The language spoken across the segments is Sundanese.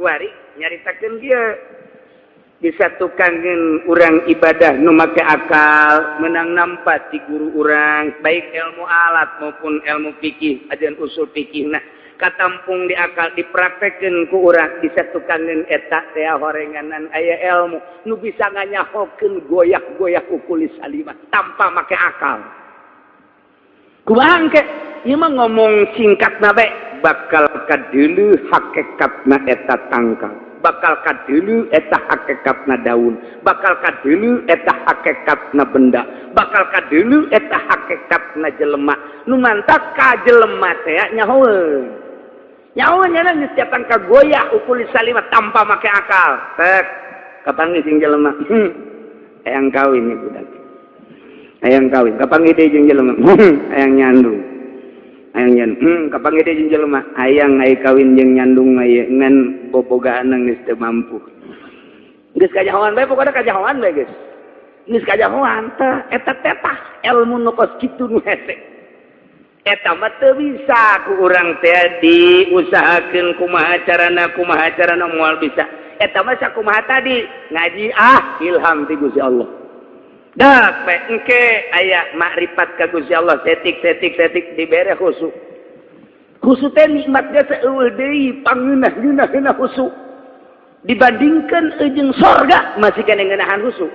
Kuari nyaritakeun dia bisa tukangan urang ibadah nu make akal menang nampak di guru urang, baik ilmu alat maupun ilmu fikih, ajaran usul fikih. Nah, katampung di akal, dipraktekeun ku urang, bisa tukangan eta teh horenganan aya ilmu nu bisa nganyahokeun goyak-goyak uqulis salimah tanpa make akal. Kumaha engke ieu mah ngomong singkat na bae, bakal kadeuleu hakikatna eta tangkal, bakal kadeuleu eta hakikatna daun, bakal kadeuleu eta hakikatna benda, bakal kadeuleu eta hakikatna jelema. Nu mantak ka jelema teh nyahoeun nyahoeun nya geus datang ka goyah uqulis salimah tanpa make akal. Tek kapanggih jeung jelema, hayang kawin ieu budak, hayang kawin. Kapanggih deui jeung jelema, hayang nyandung, hayang nyandung. Kapanggih deui jeung jelema, hayang ai kawin jeung nyandung mah ieu, ngan bobogaan geus teu mampu. Geus kajahoan bae, pokona kajahoan bae, geus geus kajahoan tah. Eta teh tah ilmu nu kos kitu nu hese. Eta mah teu bisa ku urang teh diusahakeun kumaha carana, kumaha carana, moal bisa. Eta mah sakumaha tadi ngaji, ah, ilham ti Gusti Allah. Dak bae engke aya makrifat ka Gusti Allah setik setik setik, dibere khusyuk. Khusyuk teh nikmatnya seueuh deui, pangeunah ngeunah ngeunah khusyuk dibandingkan jeung sorga masih kena ngeunahan khusyuk.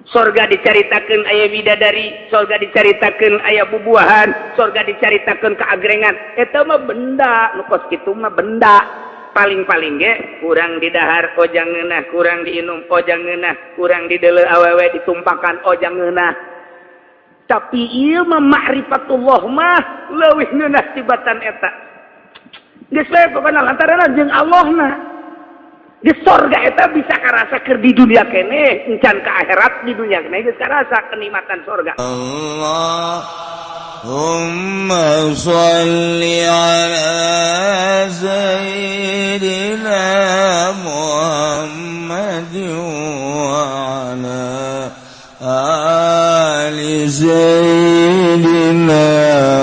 Sorga dicaritakeun aya bidadari, sorga dicaritakeun aya bubuahan, sorga dicaritakeun keagrengan. Eta mah benda, nu kos kitu mah benda. Paling-paling ge kurang didahar ojang ngeunah, kurang diinum ojang ngeunah, kurang dideuleu awewe ditumpakan ojang ngeunah. Tapi ieu mah ma'rifatullah mah leuwih ngeunah tibatan eta. Geus we pokona lantaran jeung Allahna. Di sorga eta bisa karasa keur di dunia kene, encan ke akhirat, di dunia kene geus karasa kenikmatan sorga. اللهم صل على سيدنا محمد وعلى آل سيدنا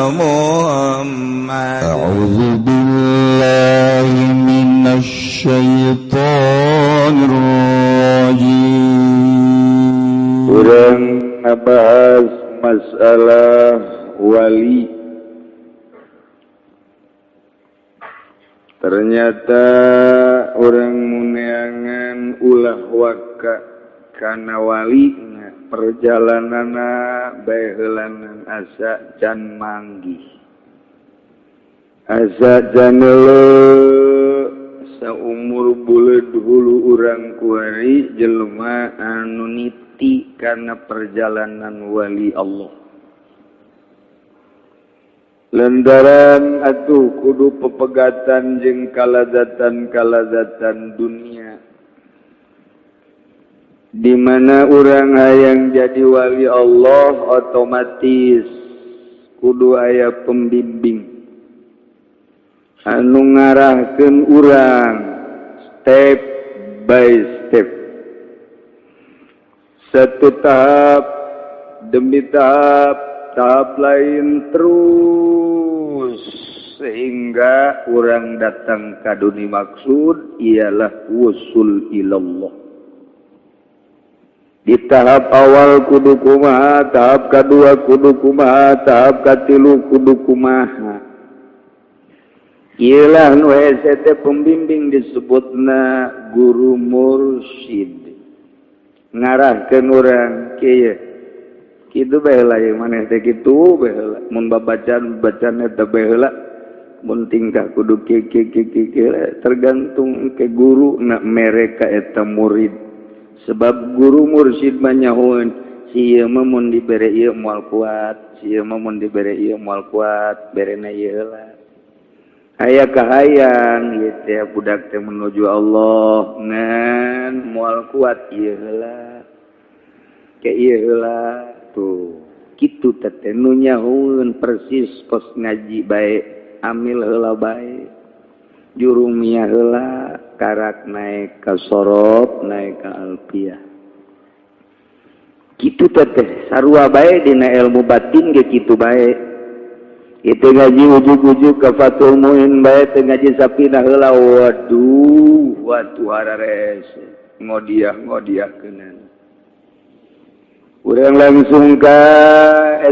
محمد. أعوذ بالله من الشيطان الرجيم. Urang ngabahas masalah wali. Ternyata urang muneangan ulah waka kana wali, perjalananna bae heulanan asa can manggih, asa can saumur buleud hulu urang kuari jelema anu niti karena perjalanan wali Allah. Lantaran atuh kudu pepegatan jeung kalazatan-kalazatan dunia, di mana urang hayang jadi wali Allah otomatis kudu aya pembimbing anu ngarahkeun urang step by step, satu tahap demi tahap, tahap lain terus, sehingga urang datang ke dunia maksud ialah wusul ilallah. Di tahap awal kudu kumaha, tahap kedua kudu kumaha, tahap katilu kudu kumaha. Iyalah nu hese teh pembimbing, disebutna guru mursyid, ngarahkeun urang kieu kitu bae heula, ieu maneh teh kitu bae heula, mun babacaan bacaan eta bae heula, mun tingkah kudu kieu kieu kieu kieu, tergantung ke guru nak mereka eta murid. Sebab guru mursyid mah nyahoeun si ieu mah mun dibere ieu moal kuat, si ieu mah mun dibere ieu moal kuat, berena ieu heula. Aya kahayang ieu teh budak teh menuju Allah ngan moal kuat, ieu heula ke ieu heula tuh kitu teh nu nyahoeun persis kos ngaji bae, amil heula bae, jurumiyah heula, karak naik ka sorof, naik ka alfiah kitu teh. Sarua bae dina ilmu batin ge kitu bae. Itu ngaji ujug-ujug ka Fathul Muin bae teu ngaji Sapinah heula, waduh waduh hararese ngodiah ngodiahkeun. Urang langsung ka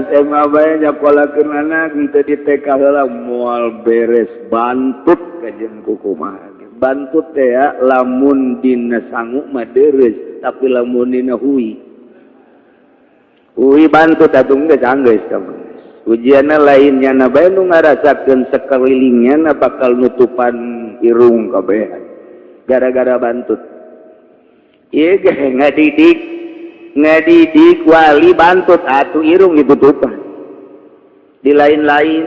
SMA bae nyakolakeun anak teu di TK heula moal beres, bantut kajeun kukumaha. Bantut teh ya lamun dina sangu mah deres, tapi lamun dina hui hui bantut atuh geus anggeus kamu. Ujianna lainnya na bae nu ngarasakeun sakelilingnya na bakal nutupan irung kabehan gara-gara bantut. Ieu ge ngadidik ngadidik wali bantut atuh irung ditutupan. Di lain-lain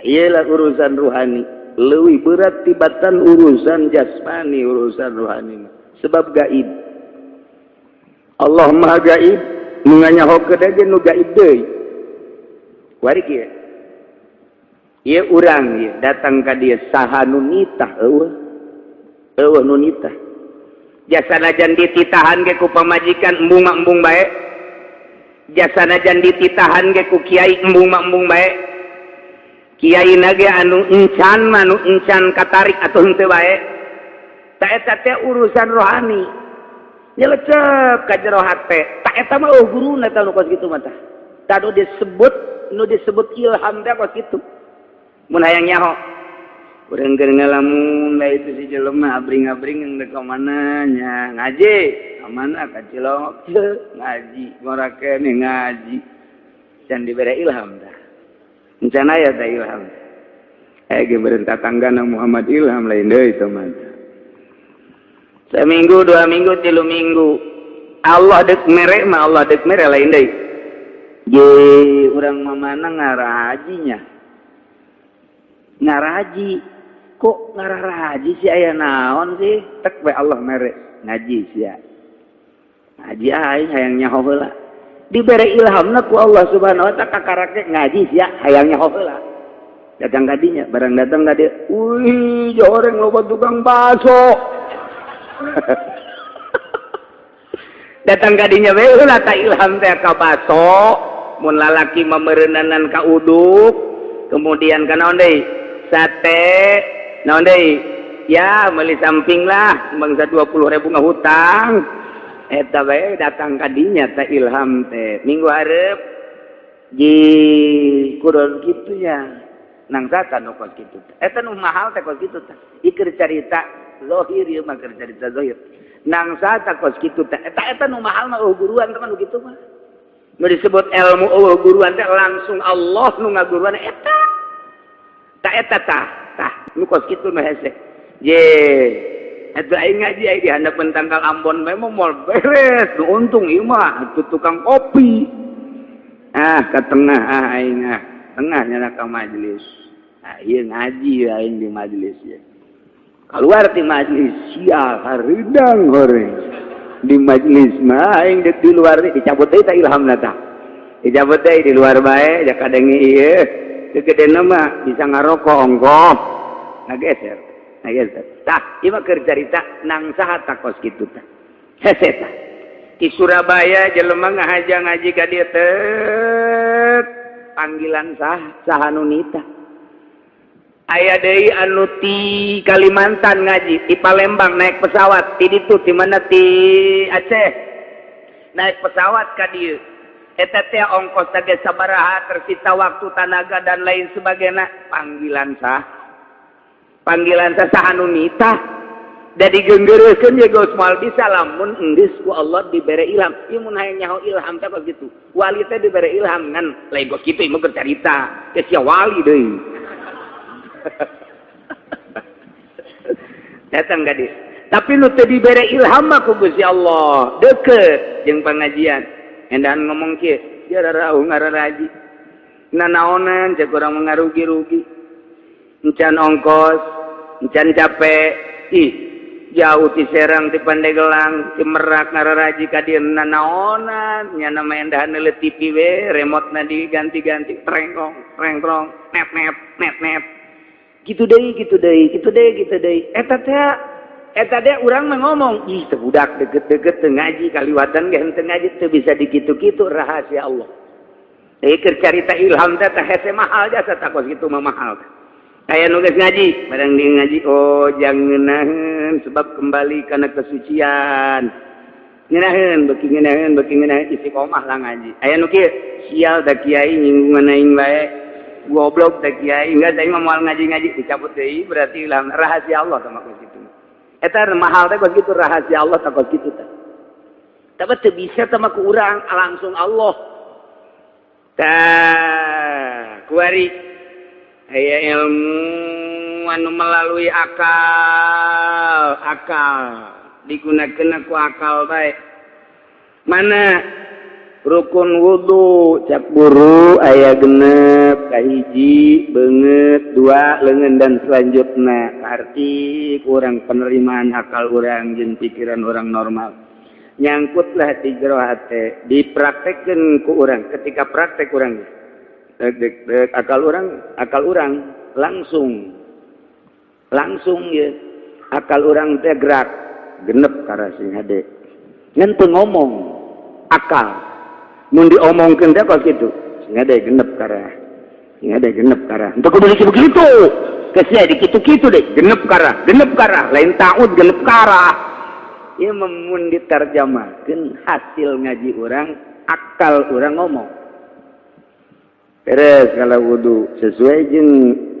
iyalah urusan ruhani leuwih berat tibatan urusan jasmani, urusan ruhani sebab gaib. Allah Maha gaib, nu nganyahokeun ge nu gaib deui. Wari kieu ieu urang ieu datang ka dieu saha nu nitah? Eueuh, eueuh nu nitah. Jasa najan dititahan ge ku pamajikan embung mah embung bae, jasa najan dititahan ge ku kiai embung mah embung bae. Kiai nage anu encan mah nu encan katarik atau henteu bae. Ta eta teh urusan rohani nyelecep ka jero hate. Ta eta mah eueuh guruna tah nu kos kitu mah. Tah tah nu disebut ilham teh kos kitu. Mun hayang nyaho urang keur ngalamun da itu si jelema abring-abring dek ka mana nya ngaji ka mana ka Cilongok ngaji ngora keneh ngaji can dibere ilham tah encan aya tah ilham ge beureun tatanggana Muhammad Ilham lain deui teh mah. Seminggu, 2 minggu, 3 minggu, Allah dek mere mah Allah dek mere lain deui. Ye urang mamana ngarajinya ngaraji kok ngararaji sih, aya naon sih? Tek we Allah mere ngaji sia ngaji aing hayang nyaho heula. Dibere ilhamna ku Allah Subhanahu wa Ta'ala kakarake ngaji sia hayang nyaho heula. Datang kadinya, barang datang ka dieu, wih joreng loba tukang baso. Datang kadinya we heula ta ilham teh ka baso. Mun lalaki memeureunanan ka uduk, kemudian ka naon deui, sate naon deui ya, meuli samping lah bangsa 20.000 ngahutang eta bae. Datang kadinya ta ilham teh minggu hareup di kuron kitu ya nang sata nu kos kitu teh eta nu mahal teh kos kitu teh. Ieu carita zahir, ieu mah keur carita zahir. Nang sata kos kitu teh eta eta nu mahal mah eueuh guruan teman nu kitu mah. Nu disebut ilmu eueuh guruan teh langsung Allah nu ngaguruan eta ta eta tah tah nu kos kitu nu hese. Ye eta aing ngaji aing di handapeun tangkal Ambon memang moal beres. Nu untung ieu mah atuh tukang kopi ah ka tengah ah aing ah tengah nyana ka majelis ah ieu ngaji aing di majelis ya. Keluar di majelis sial hareudang horeng di majelis mah aing dek di luar dicabut deui ta ilhamna tah dicabut deui di luar bae ja kadengi ieu kegedena mah bisa ngarokok ongkoh ngageser ngageser. Tah ieu mah keur carita nang saha tah kos kitu tah hese tah. Di Surabaya jelema ngahaja ngaji ka dieu teh panggilan sah saha nu nitah. Aya deui anu ti Kalimantan ngaji di Palembang naik pesawat ti ditu ti mana ti Aceh naik pesawat ka dieu. Eta teh ongkos teh sabaraha, tersita waktu, tenaga dan lain sebagainya. Panggilan sah panggilan sah saha nu nitah da digenggeureuskeun ye geus moal bisa lamun enggeus ku Allah dibere ilham. Ieu mun hayang nyaho ilham teh kos kitu. Wali teh dibere ilham ngan lain kos kitu. Ieu mah keur carita teh sia wali deui datang ka dieu. Tapi nu teu dibere ilham mah ku Gusti Allah deket jeung pengajian endahan ngomong kieu dia rarauh ngararaji nanaonan cek urang mengarugi-rugi encan ongkos encan capek ih jauh ti Serang ti Pandeglang ti Merak ngararaji ka dieu nanaonan nya nama endahan neuleuh TV we remote na diganti-ganti trengkrong trengkrong net net net net gitu deui gitu deui gitu deui gitu deui. Eta teh eta teh urang mah ngomong ih teu budak deket-deket teu ngaji kaliwatan ge henteu ngaji teu bisa dikitu-kitu. Rahasia Allah. Keur carita ilham teh teh hese mahal jasa tak kos kitu mah mahal. Aya nu geus ngaji, barang di ngaji, oh jang ngeunaheun sebab kembali kana kesucian. Ngeunaheun, beuki ngeunaheun, beuki ngeunaheun, istiqomah lah ngaji. Aya nu kieu, sial da kiai nyinggungan aing bae. Goblok da kiai, enggak aing mah moal ngaji-ngaji, dicabut deui berarti ilham rahasia Allah sama kos kitu. Eta mahal teh kos kitu, rahasia Allah teh kos kitu teh. Tapi teu bisa sama ku urang langsung Allah. Tah, kuari aya ilmu anu melalui akal, akal digunakeun ku akal bae. Mana rukun wudu cak guru aya genep, kahiji beungeut, dua leungeun, dan selanjutnya. Arti kurang penerimaan akal urang jeung pikiran orang normal nyangkutlah di jero hate, dipraktekkeun ku urang. Ketika praktek urang dek, dek, dek, akal urang, akal urang langsung langsung ya akal urang teh gerak genep ka sing hade, ngan teu ngomong. Akal mun diomongkeun teh kos kitu, sing hade genep kara sing hade, genep kara untuk kudu begitu kesia di kitu-kitu deh, genep kara, genep kara, lain taut genep kara. Ieu mun diterjemahkeun hasil ngaji urang, akal urang ngomong beres. Kalau wudu sesuai jeung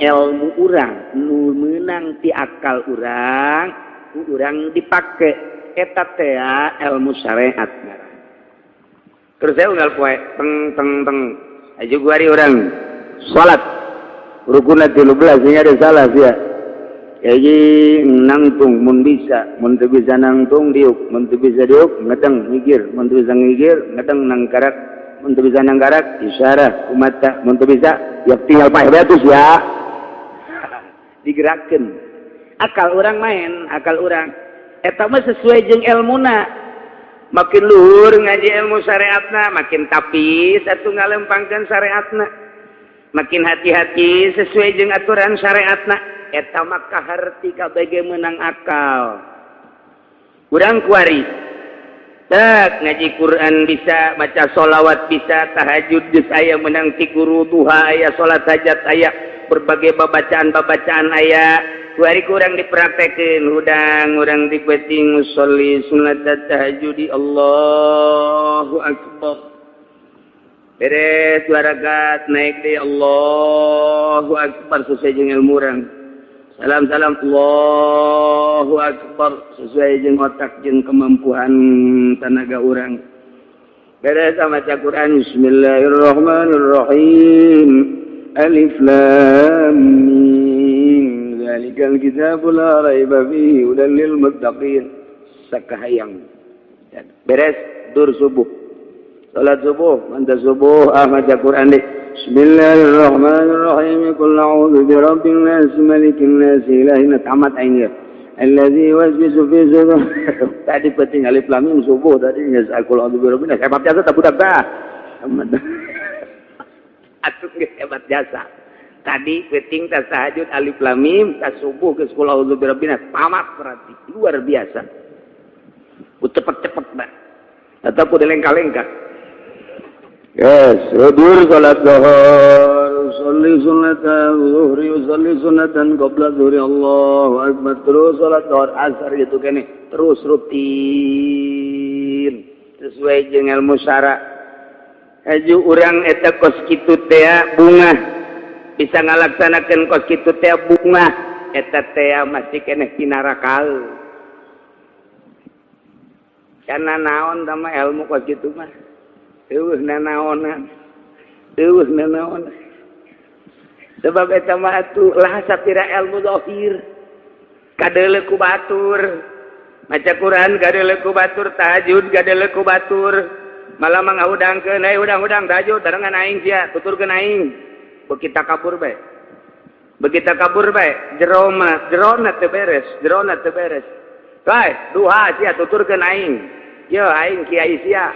ilmu urang nu meunang ti akal urang, ku urang dipake, eta teh ilmu syariat ngaran. Terus saya unggal poe teng teng teng aja guari urang salat rukunna 13, ini ada salah ya. Kayak nangtung mun bisa, mun teu bisa nangtung diuk, mun teu bisa diuk ngedeng ngigir, mun teu bisa ngigir ngedeng nangkarak, mun teu bisa nangkarak isyarah ku mata, mun teu bisa ya tinggal paeh batus ya. Digerakkeun akal urang, main akal urang eta mah sesuai jeung ilmuna. Makin luhur ngaji ilmu syariatna, makin tapis atuh ngalempangkeun syariatna, makin hati-hati sesuai jeung aturan syariatna. Eta mah kaharti kabeh menang akal urang. Kuari tak ngaji Quran bisa baca, sholawat bisa, tahajud geus aya menang ti guru, duha aya, salat hajat aya, berbagai babacaan-babacaan aya. Kuari kurang dipraktekeun hudang urang di peuting musholli sunat tahajudi, Allahu akbar, beres dua rakaat naik di Allahu akbar sesuai jeung ilmu urang, salam salam, Allahu akbar sesuai jeung otak jeung kemampuan tenaga urang. Beres sama baca Quran, Bismillahirrahmanirrahim, alif lam mim, dzalikal kitabu la raiba fihi hudan lil muttaqin, sakahayang beres dur subuh, salat subuh, mantap subuh, ah maca Quran deh, Bismillahirrahmanirrahim, qul a'udzu birabbin nas, malikin nas, ilahin, tamat aing ya, allazi yuwaswisu fi sudur. Tadi penting alif lam mim subuh tadi geus qul a'udzu birabbin nas, hebat jasa tak budak tah. Atuh geus hebat jasa tadi penting tas tahajud alif lam mim, tas subuh geus qul a'udzu birabbin nas, tamat, berarti luar biasa. Ku cepet-cepet bah atau ku dilengkah-lengkah. Yes, dur salat zuhur, sholli sunnatan zuhri, sholli sunnatan qabla zuhri, Allahu akbar, terus salat zuhur, asar gitu kene, terus rutin sesuai jeung ilmu syara. Haju urang eta kos kitu teh bungah, bisa ngalaksanakeun kos kitu teh bungah, eta teh masih keneh pinarakal. Karena naon sama ilmu kos kitu mah eueuh nanaonan, eueuh nanaonan, sebab eta mah atuh lah sapira ilmu zahir kadeuleu ku batur, maca Quran kadeuleu ku batur, tahajud kadeuleu ku batur, malah mah ngahudangkeun, "Hey, hudang-hudang tahajud barengan aing sia, tuturkeun aing." Beuki takabur bae, beuki takabur bae, jero mah jerona teu beres, jerona teu beres. Bae duha sia, tuturkeun aing, yo aing kiai sia.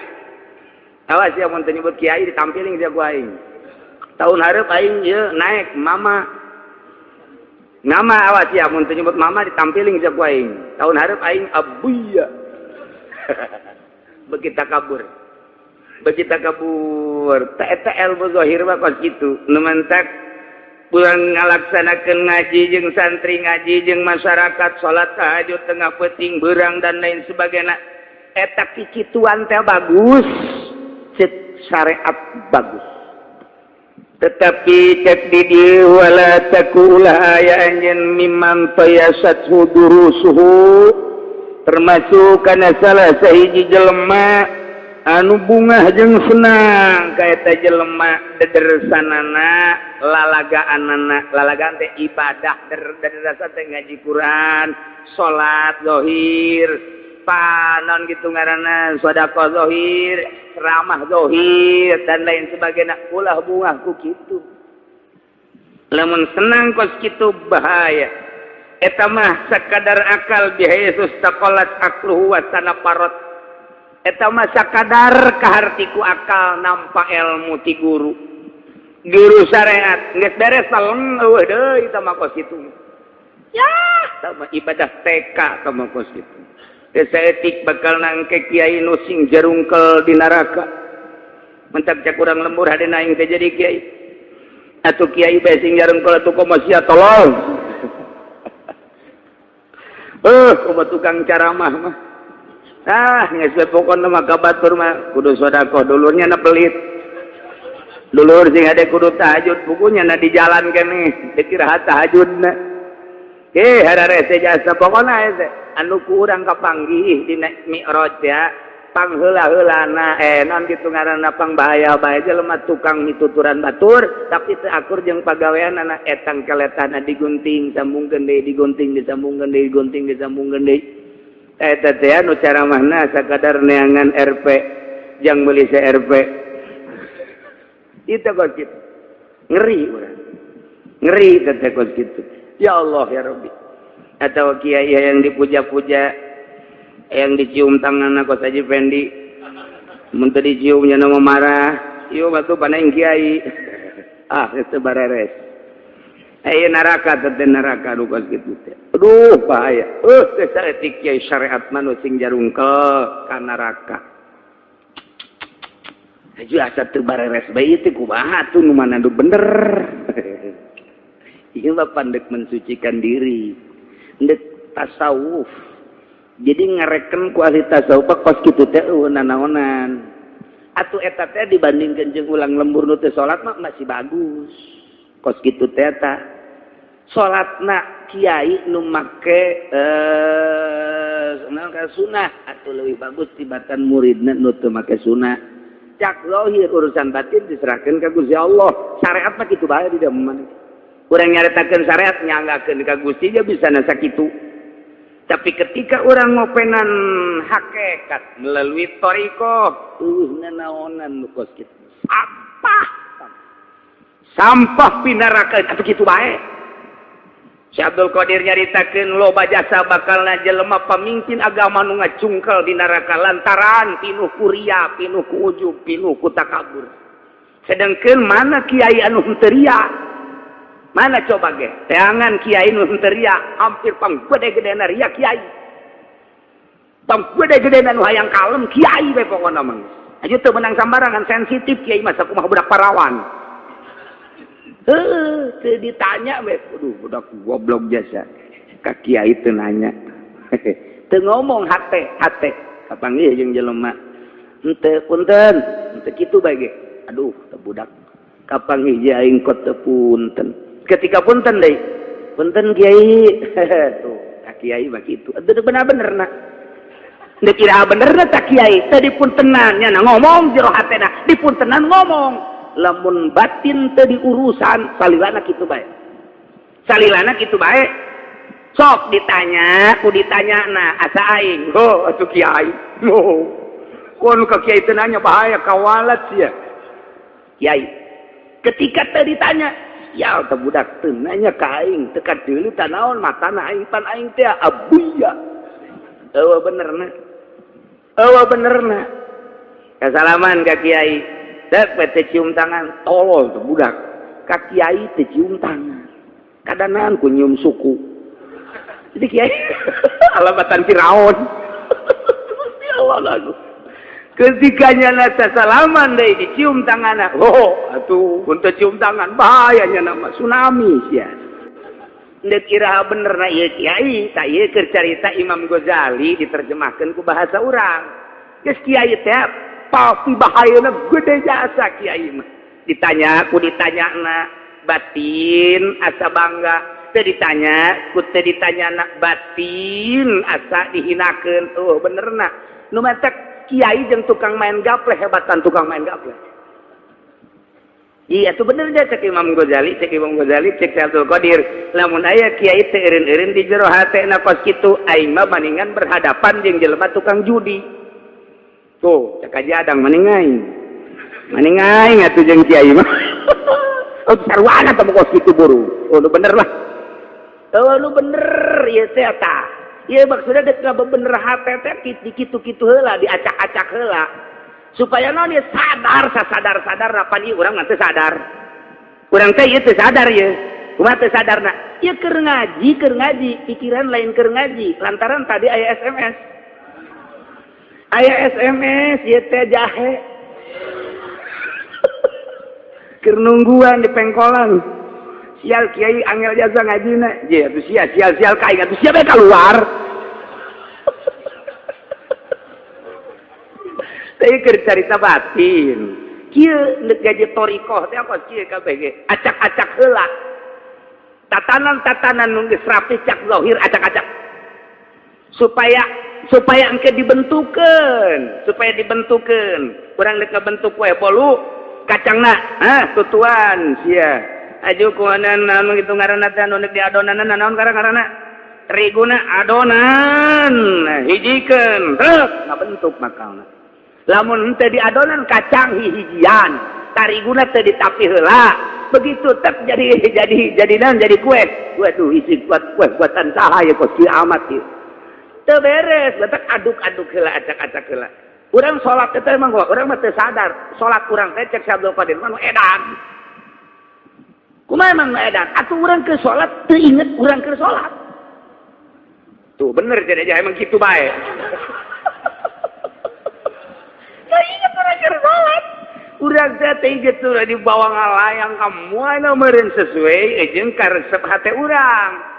Awas ya mun teu nyebut kiai ditampiling sia ku aing. Tahun hareup aing ieu naik mama. Nama awas ya mun teu nyebut mama ditampiling sia ku aing. Tahun hareup aing abuya. Begitu takabur. Bagi takabur, tak eta ilmu zahir mah kos kitu. Nu mantak pulang ngalaksanakeun ngaji jeung santri, ngaji jeung masyarakat, salat tahajud tengah peuting beurang dan lain sebagainya. Eta kikituan teh bagus. Cek syariat bagus. Tetapi cek di dieu, wala taku, ulah aya anjeun, mimman tayasathu durusuhu, termasuk kana salah sahiji jelema anu bungah jeung senang ka eta jelema dedersanana, lalagaanana. Lalagaan teh ibadah, dedersan teh ngaji Quran, salat zahir, panon gitu ngaranna, sedekah zahir, ceramah zahir, dan lain sebagainya. Ulah bungah ku kitu. Lamun senang kos kitu bahaya. Eta mah sakadar akal, bihaitsu istaqallat aqluhu wa tanafarrad. Eta mah sakadar kaharti ku akal, nampa ilmu ti guru guru syariat, geus beres, taleng, eueuh deui. Eta mah kos kitu ya, eta mah ibadah TK. Eta mah kos kitu etik, bakal nangke kiai nu sing jarungkel di neraka. Mentak cek urang lembur, hade aing teh jadi kiai atau kiai bae sing jarungkel atuh, komo sia tolol. Komo tukang ceramah mah. Ah, geus we pokona mah ka batur mah kudu sedekah, dulurnya na pelit. Dulur sing hade kudu tahajud, bukunya na di jalan keneh dikira tahajudna. Eh, hararese jasa pokona teh anu ku urang kapanggih di Mi'raj ya, pangheula-heulana, eh, non kitu ngaranna, pangbahaya bae jelema tukang mituturan batur tapi teu akur jeung pagaweanana. Etang keletana digunting, sambungkeun deui, digunting, disambungkeun deui, digunting, disambungkeun deui. Eta teh anu caramahna sakadar neangan RP jang meuli CRP itu kos kitu. Ngeri urang, ngeri teh kos kitu. Ya Allah, ya Rabbi. Atau kiai yang dipuja-puja, yang dicium tangan kos Haji Fendi, mun teu diciumnya nama marah. Ieu mah tuh paneng kiai. Ah, itu bareres. Ayo neraka teh, neraka nu kos kitu teh. Aduh, bahaya. Teh saeutik kiai syariat mah nu sing jarungkel ka neraka. Aju asa teu bareres bae teh, kumaha tuh, nu mana nu bener? Ieu mah pandek mensucikan diri, ndek tasawuf. Jadi ngareken ku ahli tasawuf kos kitu teh eueuh nanaonan atuh. Eta teh dibandingkeun jeung ulang lembur nu teu salat mah masih bagus kos kitu teh. Eta salatna kiai nu make sunah atau lebih bagus tibatan muridna nu teu make sunah. Cak lohir, urusan batin diserahkan ke Gusti Allah. Syariat mah kitu bae. Di mana urang nyaritakeun syariat, nyanggakeun ka Gusti dia bisa nasa kitu. Tapi ketika orang ngopenan hakikat melalui thoriqoh, nanaonan nu kos kitu, sampah, sampah pinarakeun atuh kitu bae. Si Abdul Qadir nyaritakeun loba jasa bakal jelema pamimpin agama nu ngacungkel di neraka lantaran pinuh ku ria, pinuh ku ujub, pinuh ku takabur. Sedangkan mana kiai anu henteu ria? Mana coba ge? Teangan kiai nu henteu ria, hampir pang gede-gedena ria kiai. Pang gede-gedena nu hayang kalem kiai we pokona mah. Aju teu menang sambarangan, sensitif kiai mah, sakumaha budak parawan. Heuh, teu ditanya we. Aduh, budak goblok jasa. Ka kiai teu nanya. Teu ngomong hate, hate. Kapanggih jeung jelema. Henteu punten, henteu kitu bae ge. Aduh, teu budak. Kapanggih je aing kot teu punten. Ketika punten deui. Punten kiai. Tuh, ka kiai mah kitu. Aduh, bener-bener na. Ndek kira bener na tak kiai, teu dipuntenan nya ngomong jero hatena, dipuntenan ngomong. Lamun batin teu diurusan, salilana kitu bae, salilana kitu bae. Sok ditanya ku ditanya na asa aing, oh atuh kiai, oh kono ka kiai teu nanya, bahaya, kawalat sia kiai. Ketika teu ditanya, ya teu budak teu nanya ka aing, teu kadeuleu tanaon matana aing, pan aing teh abuya. Eueuh benerna, eueuh benerna. Kasalaman ka kiai. Dek teh cium tangan, tolol tuh budak. Ka kiai teh cium tangan. Kadanaan ku nyium suku. Jadi kiai alamatan Firaun. Ya Allah lagu. Ketika nyana sasalaman deui dicium tanganna. Oh, atuh untuk cium tangan bahayanya nama tsunami sia. Ndek iraha bener na ieu kiai, tak ieu keur carita Imam Ghazali diterjemahkeun ku bahasa urang. Geus kiai teh pasti bahayana gede jasa kiai mah. Ditanya ku ditanyana batin asa bangga, teu ditanya ku teu ditanyana batin asa dihinakeun. Oh benerna. Nu matak kiai jeung tukang main gaple hebatan tukang main gaple. Iya tuh bener aja cek Imam Ghazali, cek Imam Ghazali, cek Abdul Qadir. Lamun aya kiai teu eureun-eureun di jero hatena kos kitu, aing mah maningan berhadapan jeung jelema tukang judi. Tuh, cek aja adang maning aing. Maning aing atuh jeung kiai mah. Oh sarwana teh kos kitu buru. Oh nu bener lah. Oh nu bener ieu teh eta. Ieu maksudna deuk ngabebener hate teh kitu-kitu heula, diacak-acak heula. Supaya naon ieu sadar sasadar-sadar pan ieu urang mah teu sadar. Urang teh ieu teu sadar ieu. Kumaha teu sadarna? Ieu keur ngaji, pikiran lain keur ngaji lantaran tadi aya SMS. Aya SMS ieu teh jahe. Keur nungguan di pengkolan. Sial kiai angel jasa ngajina. Je atuh sia sial sial ka aing atuh sia bae keluar. Teh keur carita batin. Kieu neuk gaji thariqah teh apa kieu kabeh ge? Acak-acak heula. Tatanan-tatanan nu geus rapi cak zahir acak-acak. Supaya engke dibentukeun, supaya dibentukeun. Urang deuk ngabentuk kue bolu kacangna, hah tutuan sia. Aju kumaha anu kitu ngaranna teh anu deuk diadonan naon ngaranna? Teriguna adonan, hijikeun, truk ngabentuk bakalna. Lamun henteu diadonan kacang hihijian, tariguna teu ditapi heula. Begitu tek jadi naon jadi kue. Waduh isi buat kue buatan saha ya kos kieu amat ieu. Teu beres, letak aduk-aduk heula acak-acak heula. Urang salat teh emang urang mah teu sadar. Salat urang teh cek Syekh Abdul Qadir mah nu edan. Kumaha emang nu edan? Atuh urang keur salat teu inget urang keur salat. Tuh bener jadi aja emang kitu bae. Teu inget urang keur salat. Urang teh teu inget tuh dibawa ngalayang ka moal meureun sesuai jeung karesep hate urang.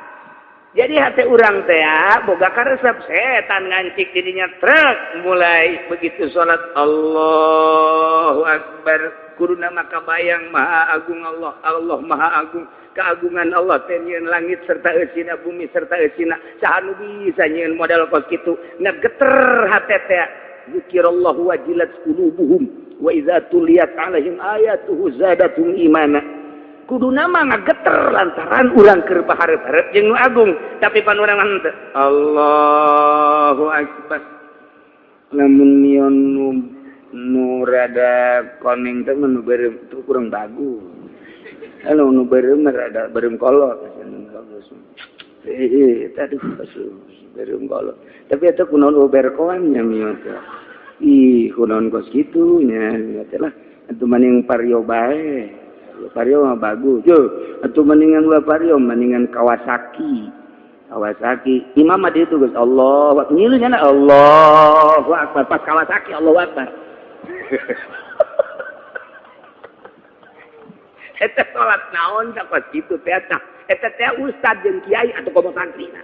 Jadi hati urang teh boga karesep setan ngancik didinya truk mulai begitu salat Allahu Akbar kuduna maka bayang maha agung Allah, Allah maha agung, keagungan Allah teh nyieun langit serta eusina bumi serta eusina saha nu bisa nyieun model kos kitu ngageter hate teh zikirallahu wajilat qulubuhum wa idza tuliyat alaihim ayatuhu zadatum imana. Kuduna mah ngageter lantaran urang keur paharep-harep jeung nu agung tapi pan urang mah henteu Allahu akbar. Lamun mion nu rada koneng teh nu beureum teu kurang bagus. Anu nu beureum rada beureum kolot bagus. Aduh beureum kolot. Tapi eta kunaon berkoan nya mion teh. Ih kunaon kos kitu nya teh lah atuh maning pario bae. Vario mah bagus. Yo, atuh mendingan ulah Vario, mendingan Kawasaki. Kawasaki. Imam mah ditu geus Allah, ngilu nya Allahu Akbar pas Kawasaki Allahu Akbar. Eta salat naon tah pas kitu teh tah. Eta teh ustad jeung kiai atuh komo santrina.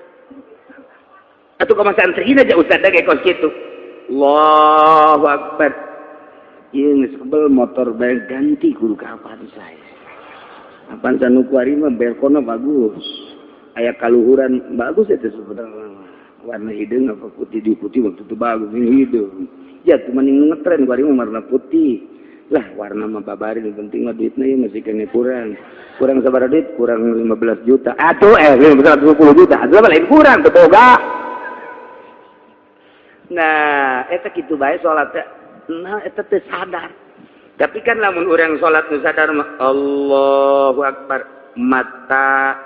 Atuh komo santrina ja ustad ge kos kitu. Allahu Akbar. Ieu geus kebel motor bae ganti kudu kapan saya. Apan sanu kuari mah belkona bagus. Aya kaluhuran bagus eta sebenarnya. Warna hideung apa putih di putih waktu itu bagus ini hideung. Ya cuman yang ngetren kuari mah warna putih. Lah warna mah babarin penting mah duitna ieu masih kene kurang. Kurang sabaraha duit? Kurang 15 juta. Atuh 120 juta. Atuh lain kurang teu boga. Nah, eta kitu bae salat teh. Nah, eta teu sadar. Tapi kan lamun urang salat nu sadar mah Allahu Akbar, mata,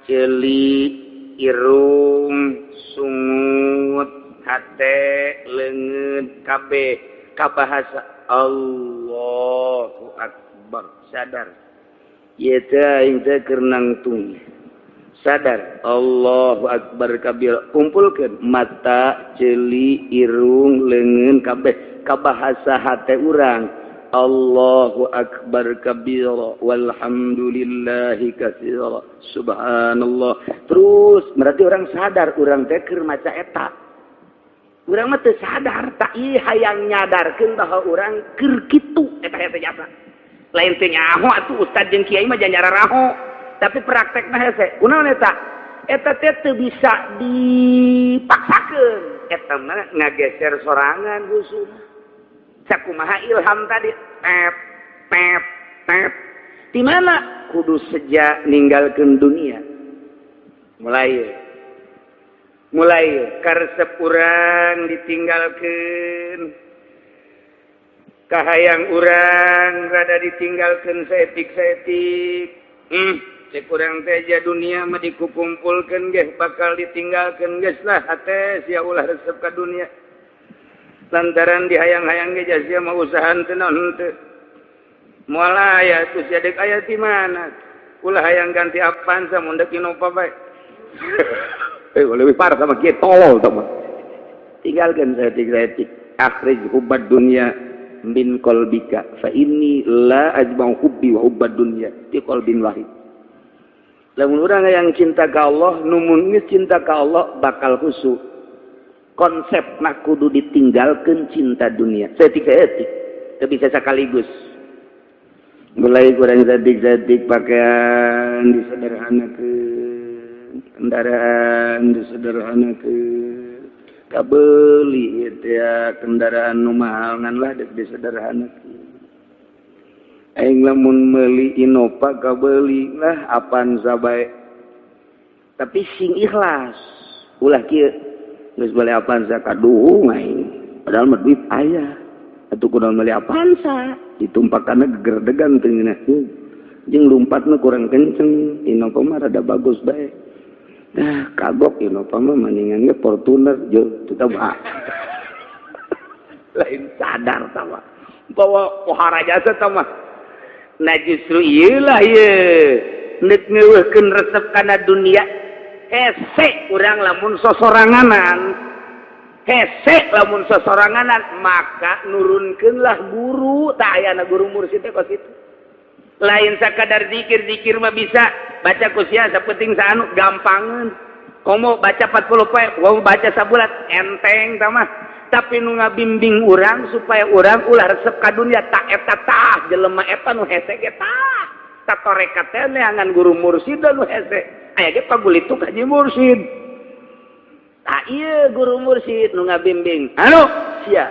ceuli, irung, sungut, hate, leungeun, kabeh kabahasa Allahu Akbar, sadar. Ieu teh aing teh keur nangtung. Sadar Allahu Akbar kabir, kumpulkeun mata, ceuli, irung, leungeun kabeh. Ka bahasa hate urang Allahu akbar kabira walhamdulillahi katsira subhanallah. Terus berarti orang sadar urang teh keur maca eta. Urang mah teu sadar tak ieu hayang nyadarkeun bahwa urang keur kitu eta hese jasa. Lain teh nyaho atuh ustad jeung kiai mah janyara raho, tapi praktekna hese. Kunaon eta? Eta teh teu bisa dipaksakeun. Eta mah ngageser sorangan khusus. Sakumaha ilham tadi tep tep tep. Di mana kudu sejak ninggalkeun dunia. Mulai karesep urang ditinggalkeun. Kahayang urang rada ditinggalkeun saetik-saetik. Cek urang teh ja dunia mah dikukumpulkeun geh bakal ditinggalkeun geus lah hate sia ulah resep ka dunia. Lantaran dihayang-hayang ge sia mah usahaan teu naon teu. Moal aya tuh sia deuk aya di mana? Ulah hayang ganti Avanza mun deuk Innova bae. Lebih parah sama kieu tolol tah mah. Tinggalkeun saetik-saetik. Akhrij hubbad dunya min qalbika fa inni la ajma'u hubbi wa hubbad dunya fi qalbin wahid. Lamun urang yang cinta ka Allah, numun geus cinta ka Allah bakal khusyuk. Konsep mah kudu ditinggalkeun cinta dunia. Saetik-saetik, teu bisa sekaligus. Mulai kurang saetik-saetik pakaian disederhanakeun, kendaraan disederhanakeun, kabeli ieu teh kendaraan nu mahal ngan lah deuk disederhanakeun. Aing lamun meuli Innova kabeli lah Avanza bae. Tapi sing ikhlas, ulah kieu geus meuli Avanza kaduhung aing. Padahal mah duit aya. Atuh kudu meuli Avanza, ditumpakanna gegerdegan teu ngeunah. Jeung lumpatna kurang kenceng, Innova mah rada bagus bae. Nah, kagok Innova mah mendingan ge Fortuner jeung teu mah. Lain sadar tah mah. Bawa pohara jasa tah mah. Nah justru ieu lah ieu neuk ngeuweuhkeun resep kana dunia. Hese urang lamun sosoranganan, hese lamun sosoranganan, maka nurunkeunlah guru. Tak ayana guru mursyid teh kos kitu. Lain sakadar zikir-zikir mah bisa baca ku sia sapenting saanu gampangeun. Komo baca 40 poe, komo baca sabulan enteng tah mah. Tapi nu ngabimbing urang supaya urang ulah resep ka dunia tak eta tah jelema eta nu hese ge tah. Tak torekat teh neangan guru mursyid nu hese. Aya ge pagulituk haji mursyid. Tah ieu guru mursyid nu ngabimbing. Anu sia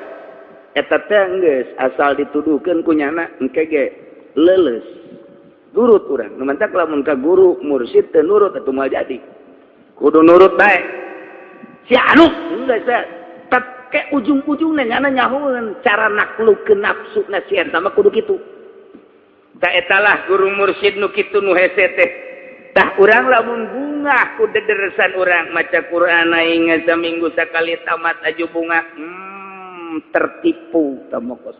eta teh geus asal dituduhkeun ku nyana engke ge leuleus. Nurut urang. Nu mantak lamun ka guru mursyid teu nurut atuh moal jadi. Kudu nurut bae. Sia anu geus ke ujung-ujungnya nyana nyahueun cara naklukeun nafsu na si eta mah kudu kitu. Ta etalah guru mursyid nu kitu nu hese teh. Tah urang lamun bungah ku dederesan urang maca Quran aing saminggu sakali tamat aju bunga, tertipu tamokos.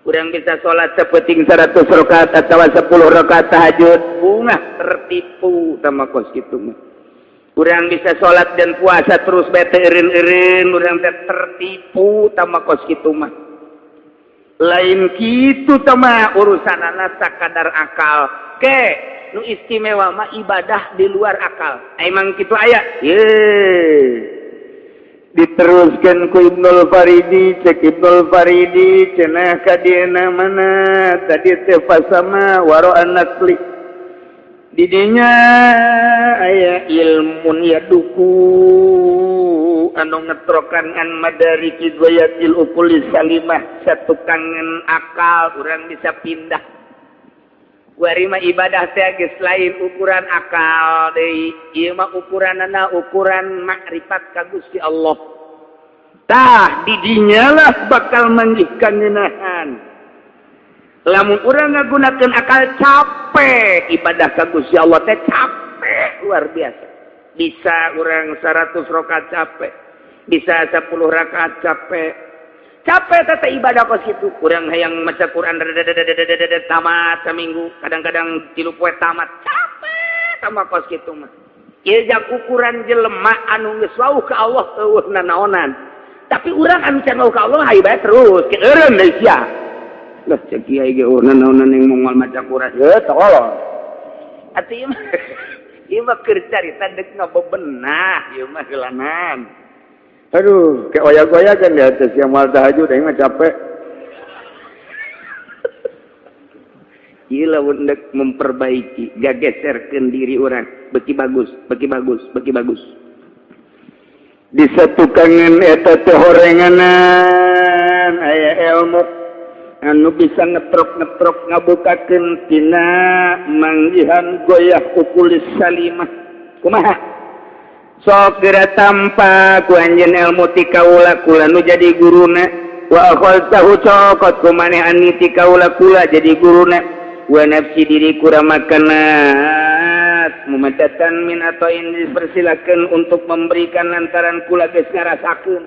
Urang bisa salat sapenting 100 rakaat atawa 10 rakaat tahajud, bungah tertipu tamokos kitu mah. Urang bisa salat dan puasa terus bete eureun-eureun, urang teh tertipu tamakos kitu mah. Lain kitu tah mah urusanana sakadar akal. Ke nu istimewa mah ibadah di luar akal. Emang kitu aya? Ye. Diteruskan ku Ibnul Faridi, cek Ibnul Faridi cenah ka dieuna mana tadi teh fasama waro anakli. Didinya aya ilmun yaduku anu ngetrokan an madariki ghayatil uquli salimah satukangan akal urang bisa pindah. Kuari mah ibadah teh geus lain ukuran akal deui, ieu mah ukuranana ukuran makrifat ka Gusti Allah. Tah didinya lah bakal manggihkan ngeunahan. Lamun urang ngagunakeun akal capek, ibadah ka Gusti Allah teh capek luar biasa. Bisa urang 100 rakaat capek, bisa 10 rakaat capek. Capek teh ibadah kos kitu. Urang hayang maca Quran tamat saminggu, kadang-kadang 3 poe tamat. Capek sama kos kitu mah. Ieu jang ukuran jelema anu geus wauh ka Allah eueuh nanaonan. Tapi urang anu can wawuh ka Allah hayu bae terus ke eureun deui sia. Lah cek kiai ge naonan yang moal maca Quran. Heuh tolong. Atuh ieu mah ieu mah keur carita deuk ngabebenah ieu mah heulanan. Aduh, kayak oyak-oyakan di atas yang mal tahajud aing mah capek. Ieu lamun deuk memperbaiki, gageserkeun diri urang, beki bagus, beki bagus, beki bagus. Disatukangan eta teh horenganan aya ilmu anu bisa ngetrok-ngetrok ngabukakeun tina manggihan goyah ukulis salimah. Kumaha? Sok geura tampa ku anjeun ilmu ti kaula kula nu jadi guruna wa akhadtahu cokot ku maneh ani ti kaula kula jadi guruna wa nafsi diri kurang makanat mumadatan min atau ini dipersilakan untuk memberikan lantaran kula geus ngarasakeun.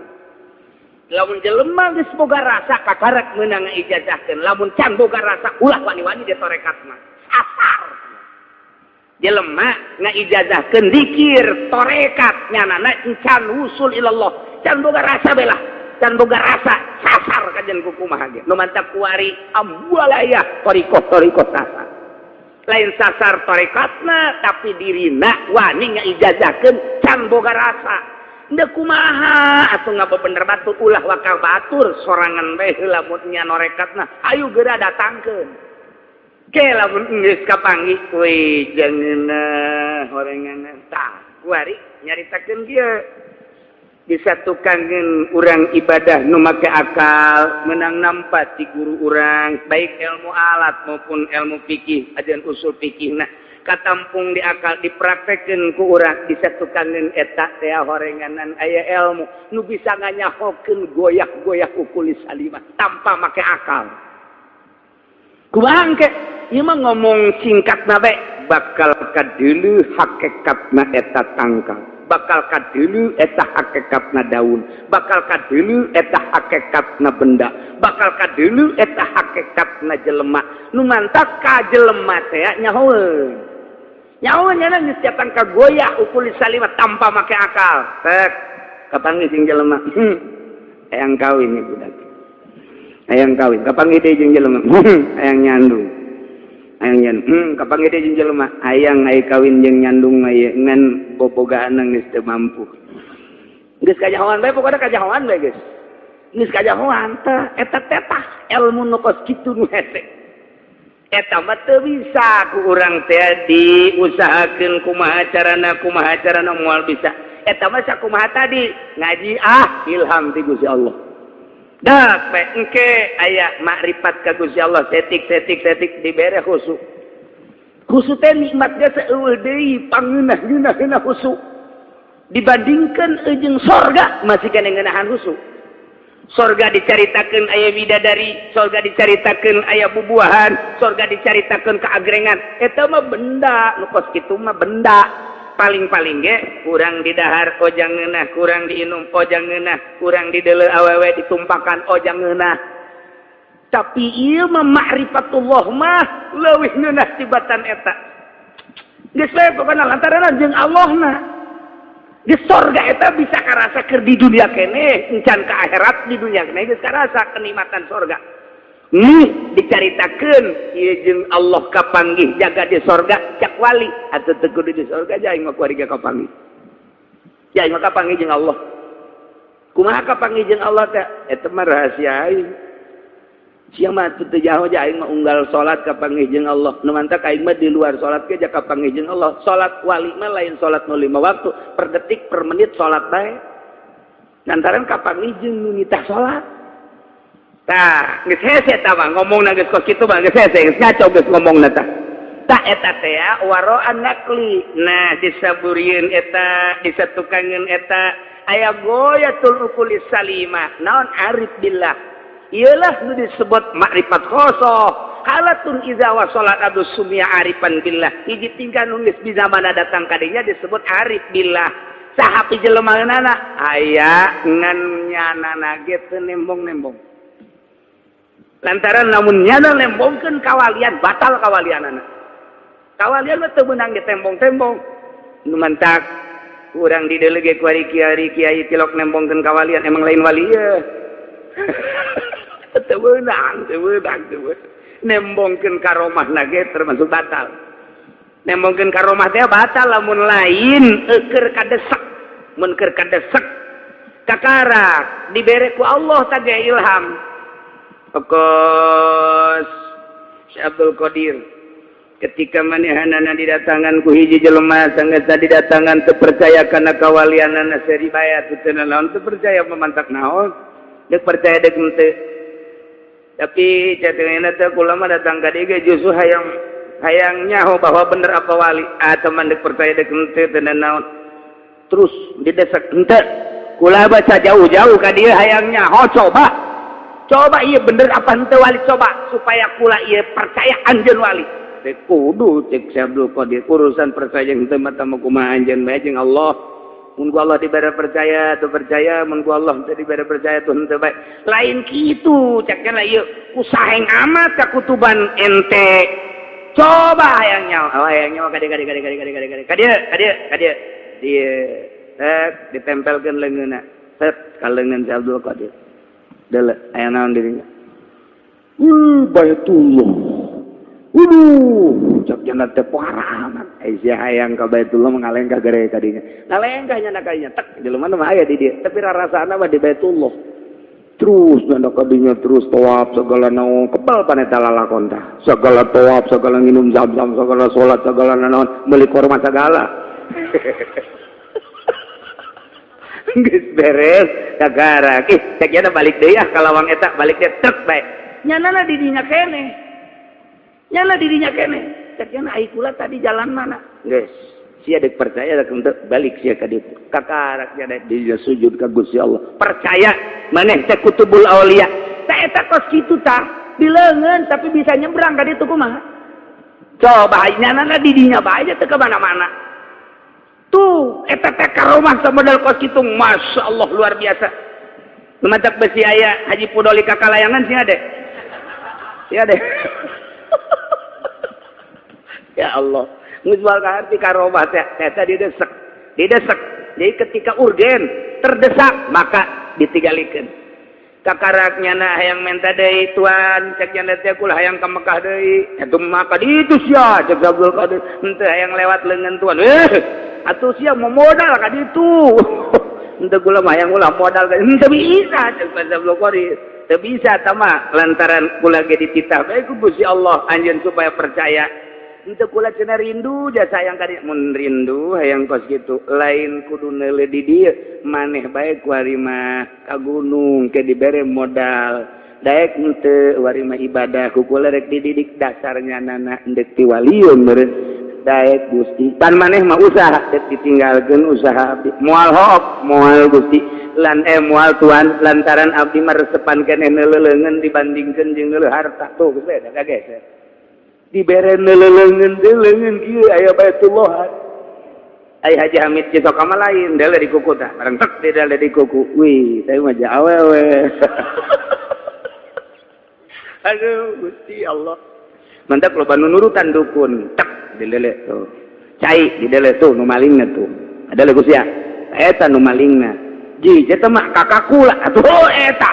Lamun jelema geus boga rasa kakarak meunang ijazahkeun, lamun can boga rasa ulah wani-wani di torekat mah. Asar. Jelema ngaijazahkeun zikir torekat nyanana can wusul ilallah, can boga rasa belah, can boga rasa sasar kajian kumaha ge. Nu mantap kuari ambualaya torikoh-torikoh sasar. Lain sasar torekatna tapi dirina wani ngaijazahkeun can boga rasa. Ndek kumaha atuh ngabebener batur ulah wakal batur sorangan bae heula mun nya norekatna ayo geura datangkeun. Ke lamun geus kapanggih we jangeunah horenganna tah kuari nyaritakeun kieu. Disatukangan urang ibadah nu make akal menang nampa ti guru urang baik ilmu alat maupun ilmu fikih ajaran usul fikih nah katampung di akal dipraktekeun ku urang disatukangan eta teh horenganan aya ilmu nu bisa nganyahokeun goyah-goyah ukulis salimah tanpa make akal. Kumaha engke ieu mah ngomong singkatna bae bakal kadeuleu hakikatna eta tangkal, bakal kadeuleu eta hakikatna daun, bakal kadeuleu eta hakikatna benda, bakal kadeuleu eta hakikatna jelema. Nu mantak ka jelema teh nyahoeun. Nyahoeun nya geus datang ka goyah ukulis salimah tanpa make akal. Tek kapanggih sing jelema. Hayang kawin ieu budak. Hayang kawin, kapanggih deui jeung jelema. Hayang nyandung. Hayang nyandung. Kapanggih deui jeung jelema. Hayang ai kawin jeung nyandung mah ieu ngan bobogaan geus teu mampu. Geus kajahoan bae pokona kajahoan bae geus. Geus kajahoan teh eta teh tah ilmu nu kos kitu nu hese. Eta mah teu bisa ku urang teh diusahakeun kumaha carana moal bisa. Eta mah sakumaha tadi ngaji ah ilham ti Gusti Allah. Dak bae engke aya makrifat ka Gusti Allah setik-setik-setik dibere khusyuk. Khusyuk teh nikmatnya seueuh deui pangeunah-geunah khusyuk. Dibandingkan jeung sorga masih kena ngeunahan khusyuk. Sorga dicaritakeun aya bidadari, sorga dicaritakeun aya bubuahan, sorga dicaritakeun keagrengan. Eta mah benda, nu kos kitu mah benda. Paling-paling ge kurang didahar ojang ngeunah, kurang diinum ojang ngeunah, kurang dideuleu awewe ditumpakan ojang ngeunah. Tapi ieu mah ma'rifatullah mah leuwih ngeunah tibatan eta. Geus we pokona lantaran jeung Allahna. Di sorga eta bisa karasa keur di dunia keneh, encan ka akhirat di dunia keneh geus karasa kenikmatan sorga. Nih dicaritakeun ieu jeung Allah kapanggih jaga di sorga cak wali atuh teu kudu di sorga aing mah kuari ge kapanggih. Ya aing mah kapanggih jeung Allah. Kumaha kapanggih jeung Allah teh? Eta mah rahasia aing. Sia mah teu jaho aing mah unggal salat kapanggih jeung Allah. Nu mantak aing mah di luar salat ge kapanggih jeung Allah. Salat wali mah lain salat nu 5 waktu, per detik per menit salat bae. Lantaran kapanggih jeung nu nitah salat. Tah, geus hese tah mah ngomongna geus kos kitu mah geus hese, geus ngaco geus ngomongna tah. Tah eta teh waro'an naqli. Nah, disaburieun eta, disatukangeun eta aya goyatul uqulis salimah. Naon arif billah. Ialah nu disebut makrifat khosoh. Halatun iza wasolat abdu sumia arifan billah. Hiji tingkah nu geus bisa mana datang kadinya disebut arif billah. Saha pijelemaeunana? Aya ngan nyanana ge teu nembong-nembong. Lantaran lamun nyana nembongkeun kawalian batal kawalianana. Kawalian mah teu meunang ditembong-tembong. Nu mantak Kurang didelege ku ari kiai kiai tilok nembongkeun kawalian, emang lain wali ye. Teu meunang, teu meunang, teu meunang. Nembongkeun karomah ge termasuk batal. Nembongkeun karomah teh batal lamun lain keur kadesek. Mun keur kadesek kakara dibere ku Allah tadi ilham. Kos Syekh Abdul Qadir ketika manehanana didatangan ku hiji jelema, sanggeus didatangan teu percaya kana kawalianana, seri bayat teu naon, teu percaya memantak naon, deuk percaya deuk henteu. Tapi catengeuna teh kula mah datang ka dieu justru hayang hayang nyaho bahwa bener apa wali. Ah, teman, deuk percaya deuk henteu teu naon, terus didesak henteu, kula baca jauh-jauh ka dieu hayang nyaho, coba coba iya bener apa henteu wali, coba supaya kula ieu percaya anjeun wali. Cek kudu cek Syekh Abdul Qadir, urusan percaya henteu mah kumaha anjeun bae jeung Allah. Mun ku Allah dibere percaya teu percaya, mun ku Allah teu dibere percaya tuh henteu bae. Lain kitu cek lah ieu ku saheng amat ka kutuban ente. Coba hayang nyawa, oh, hayang nyawa ka dieu, ka dieu, ka dieu, ka dieu, ka dieu, ka dieu, ka dieu, ka dieu. Dieu tek ditempelkeun leungeunna. Tek ka leungeun Syekh Abdul Qadir. Dele aya naon dirinya? Baitullah. Waduh, cak jana teh parah amat. Sia hayang ka Baitullah mengalengkah gere ka dinya. Ngalengkah nya kadinya tek jelema mah aya di dieu, tapi rarasana mah di Baitullah. Terus nyanda kadinya terus tawaf segala naon, kebal paneta lalakon tah. Segala tawaf, segala nginum zam-zam, segala salat, segala naon, meuli korma segala. Geus beres kagarak. Ih, cek jana balik deui ah ka lawang eta, balik deui tek bae. Nyanana di dinya keneh. Nyana dirinya kene. Cek jana ai kula tadi jalan mana? Geus. Sia dek percaya dek henteu, balik sia ka ditu. Kakarak nya dia sujud ka Gusti Allah. Percaya maneh teh kutubul aulia. Tah eta kos kitu tah, dileungeun tapi bisa nyebrang ka ditu kumaha? Coba nyanana di dinya bae teu ka mana-mana. Tuh eta teh karomah samodel kos kitu, Masya Allah luar biasa. Lumatak besi aya Haji Pudoli kakalayangan sih ade. Sia deh. Ya Allah, geus moal kaharti karomah teh eta didesek. Didesek. Jadi ketika urgen, terdesak, maka ditinggalikeun. Kakarak nyana hayang menta deui tuan, cek nyana teh kula hayang ka Mekah deui. Eta maka ditu sia cek Abdul Qadir. Henteu hayang lewat leungeun tuan. Atuh sia mau modal ka ditu. Henteu kula mah hayang ulah modal ka henteu bisa cek Abdul Qadir. Teu bisa tama lantaran kula ge dititah bae ku Gusti Allah anjeun supaya percaya. Henteu kula cenah rindu jasa hayang ka dieu, mun rindu hayang kos kitu lain kudu neuleuh di dieu, maneh bae ku ari mah ka gunung ke dibere modal daek henteu wari mah ibadah ku kula rek dididik dasarnya nana endek ti walieun meureun daek Gusti pan maneh mah usaha dek ditinggalkeun usaha abdi moal hook moal Gusti lan moal tuan lantaran abdi mah resepan keneh neuleuh dibandingkeun jeung neuleuh harta tuh geus beda kageser dibere neuleuh teh leungeun kieu aya Baitullah. Ai Haji Hamid Cisoka mah lain dele di kuku tah bareng tek di dele di kuku, wih saya mah awewe. Aduh Gusti Allah, mantap loba nu nurutan dukun tek di dele tuh cai di dele tuh nu malingna tuh ada lagu sia eta nu malingna ji eta mah kakak kula atuh eta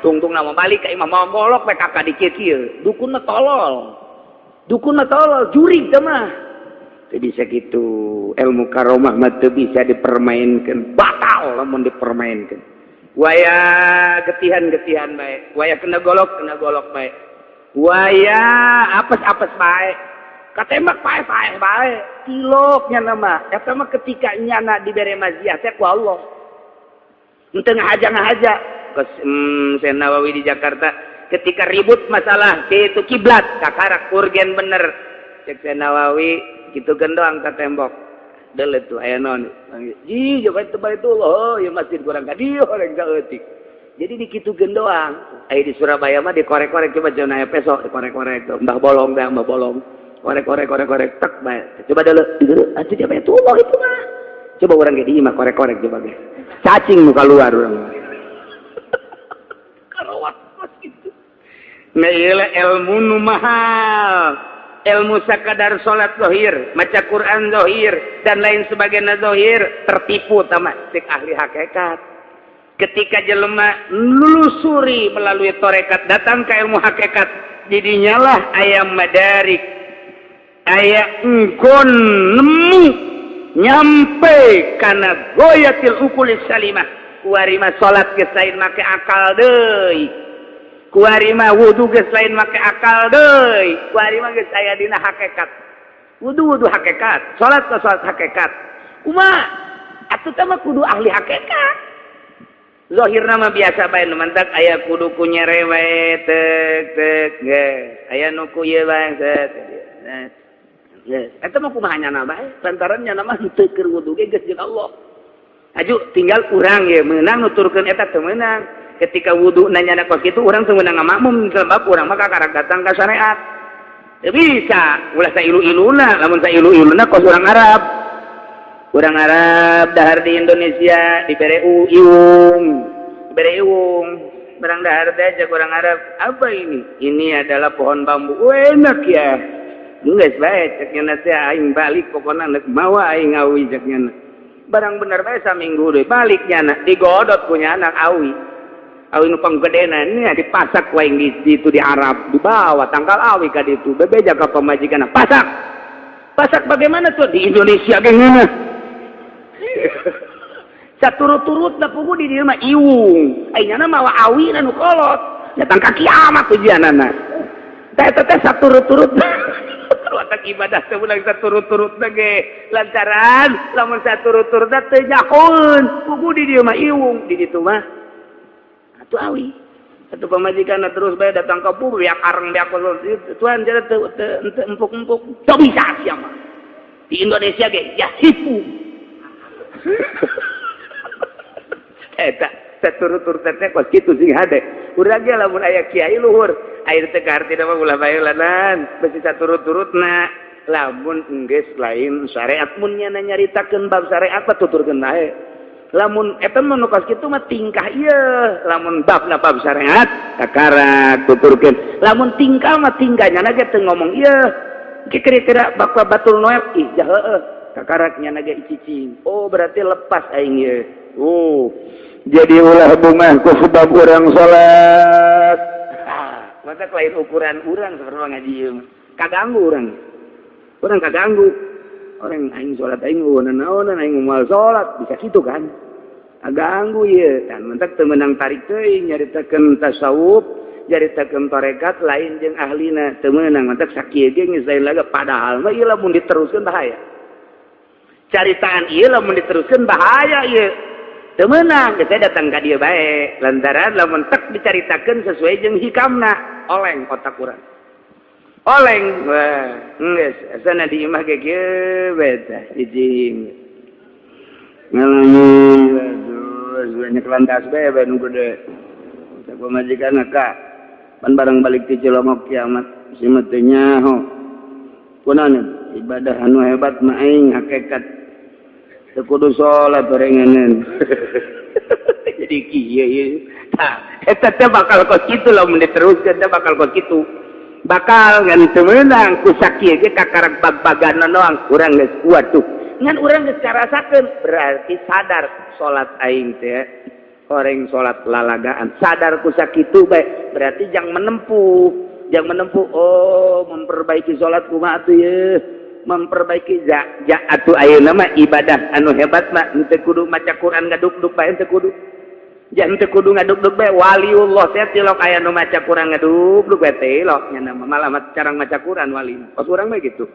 tungtung nama balik ka imah mawa golok we kakak di kieu. Dukun mah tolol, dukun mah tolol, jurig teh mah teu bisa gitu. Ilmu karomah mah teu bisa dipermainkan, batal lamun dipermainkan. Waya getihan-getihan bae, waya kena golok bae, waya apes-apes bae, katembak paeh-paeh bae, tilok nyana mah eta mah ketika nyana dibere maziah teh ku Allah henteu ngahaja-ngahaja. Kos Syekh Nawawi di Jakarta ketika ribut masalah itu kiblat, kakarak urgen bener cek Syekh Nawawi kitu gendoang ka tembok dele tuh aya naon ji coba itu Baitullah, oh ya masjid kurang ka dieu orang saeutik. Jadi dikitu gendoang. Aya di Surabaya mah dikorek-korek, coba jangan aya peso dikorek-korek tuh Mbah Bolong dah, Mbah Bolong korek-korek korek-korek tek bae coba dele atuh dia Baitullah itu mah. Coba urang ge di imah korek-korek coba ge cacing nu keluar urang karawat pas gitu. Nah, ieu ilmu nu mahal. Ilmu sakadar salat zahir, maca Quran zahir dan lain sebagainya zahir, tertipu sama cek ahli hakikat. Ketika jelema nelusuri melalui torekat datang ke ilmu hakikat, jadinya lah aya madarik, aya engkon nemu nyampe kana ghayatil uqulis salimah. Kuari mah salat geus lain make akal deui, kuari mah wudu geus lain make akal deui, kuari mah geus aya dina hakikat. Wudu wudu hakikat, salat salat hakikat. Kumaha atuh teh mah kudu ahli hakikat. Zahirna mah biasa bae, nu mantak aya kudu ku nyere wae tek tek geus, aya nu ku ieu bae set geus. Eta mah kumaha nyana bae, lantaran nyana mah henteu keur wudu ge geus jeung Allah. Aju tinggal urang ye meunang nuturkeun eta teu meunang. Ketika wudu nanya kos kitu urang teu meunang ngamakmum sebab urang mah kakarak datang ka syariat. Teu bisa ulah sailu-iluna, lamun sailu-iluna kos urang Arab. Urang Arab dahar di Indonesia dibere iwung, dibere iwung. Barang dahar teh cek urang Arab, apa ini? Ini adalah pohon bambu. Oh, enak ya. Geus bae cek nya teh aing balik pokona nek mawa aing awi cek nya. Barang bener bae saminggu deui balik nyana digodot punya anak awi. Awi nu panggedena nya dipasak ku aing di itu di Arab, dibawa tangkal awi ka ditu, bebeja ka pamajikan pasak. Pasak bagaimana tuh di Indonesia ge ngeunah. Saturut-turut da pugu di dieu mah iwung. Aing nyana mawa awi nu kolot. Datang ka kiamat ujianana. Teh teh saturut-turut. Watak ibadah teh ulang saturut-turut ge lantaran lamun saturut-turut teh nyahoeun. Pugu di dieu mah iwung, di ditu mah atuh awi. Atuh pamajikan terus bae datang ka pugu biak areng biak tuan jadi teu empuk-empuk. Teu bisa sia mah. Di Indonesia ge ya hipu. Eta saturut-turut teh kos kitu sing hade. Urang ge lamun aya kiai luhur, air teh kahartina mah ulah bae lanan, besi saturut-turutna. Lamun enggeus lain syariat mun nya nyaritakeun bab syariat mah tuturkeun bae. Lamun eta mah nu kos kitu mah tingkah ieu, lamun babna bab syariat kakarak tuturkeun. Lamun tingkah mah tingkahnya ge teu ngomong ieu. Kira-kira bakal batul noel ih jah heueuh kakarak nya ge cicing. Oh berarti lepas aing ieu. Oh jadi ulah bungah ku sebab urang salat. Masa lain ukuran urang seperti ngaji ieu mah. Kaganggu urang. Urang kaganggu. Orang aing salat aing naonan aing moal salat bisa kitu kan. Kaganggu ieu. Dan mentak teu meunang tarik teuing nyaritakeun tasawuf, nyaritakeun tarekat lain jeung ahlina teu meunang mentak sakieu ge geus lain laga padahal mah ieu lamun diteruskeun bahaya. Caritaan ieu lamun diteruskeun bahaya ieu. Teu meunang geus datang ka dieu bae lantaran lamun tek dicaritakeun sesuai jeung hikamna oleng otak urang. Oleng wah geus asana di imah ge kieu bae tah cicing. Ngalami aduh banyak lantas bae bae nu gede. Cek pamajikan ka pan barang balik ti Cilongok kiamat si mah teu nyaho. Kunaon ibadah anu hebat mah aing hakikat teu kudu salat barenganan. Jadi kieu ieu. Tah eta teh bakal kos kitu lamun diteruskeun teh bakal kos kitu. Bakal ngan teu meunang ku sakieu ge kakarak bag-bagan doang urang geus waduh. Ngan urang geus karasakeun berarti sadar salat aing teh orang salat lalagaan sadar ku sakitu bae berarti jangan menempuh oh memperbaiki salat kumaha atuh ye memperbaiki ja atuh ayeuna mah ibadah anu hebat mah henteu kudu maca Quran ngaduk-duk bae henteu kudu ja henteu kudu ngaduk-duk bae waliullah teh tilok aya nu maca Quran ngaduk-duk bae tilok nya malah carang maca Quran wali pas urang mah gitu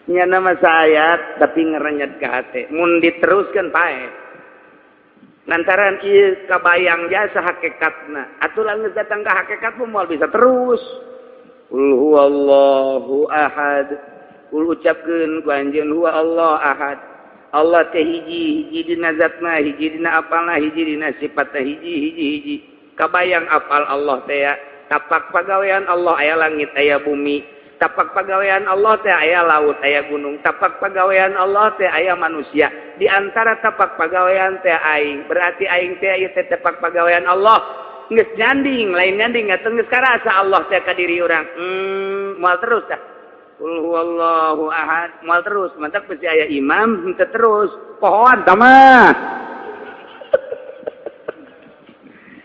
nya nama saya tapi ngerenyet ka hate mun diteruskeun pae lantaran ieu kabayang jasa hakikatna atuh lamun datang ka hakikat moal bisa terus. Qul huwallahu ahad. Qul ucapkeun ku anjeun huwa Allah ahad. Allah teh hiji, hiji dina zatna, hiji dina apalna, hiji dina sifatna, hiji hiji hiji. Kabayang apal Allah teh ya. Tapak pagawean Allah aya langit aya bumi. Tapak pagawean Allah teh aya laut aya gunung. Tapak pagawean Allah teh aya manusia. Di antara tapak pagawean teh aing, berarti aing teh ieu teh tapak pagawean Allah. Geus nyanding, lain nyanding atuh geus karasa Allah teh ka diri urang. Moal terus dah. Qul huwallahu ahad, moal terus. Mantak besi aya imam henteu terus. Pohoan tah mah.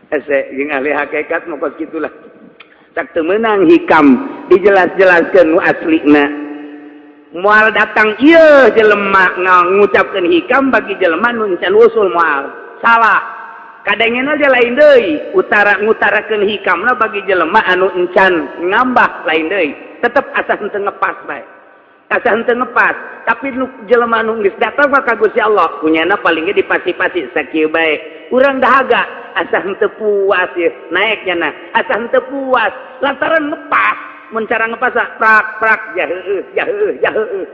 Hese jeung ahli hakikat mah kos kitulah. Tak teu meunang hikam dijelas-jelaskeun nu aslina. Moal datang ieu jelema ngucapkeun hikam bagi jelema nu can usul moal. Salah. Kadangnya aja lain deui, utara ngutarakeun hikamna bagi jelema anu encan ngambah lain deui. Tetep asa henteu ngepas bae. Asa henteu ngepas, tapi nu jelema anu geus datang mah ka Gusti Allah, kunyana paling ge dipasi-pasi sakieu bae. Urang dahaga asa henteu puas ye, naek nya asa henteu puas lantaran ngepas, mun cara ngepas prak-prak ya heueuh ya heueuh ya heueuh.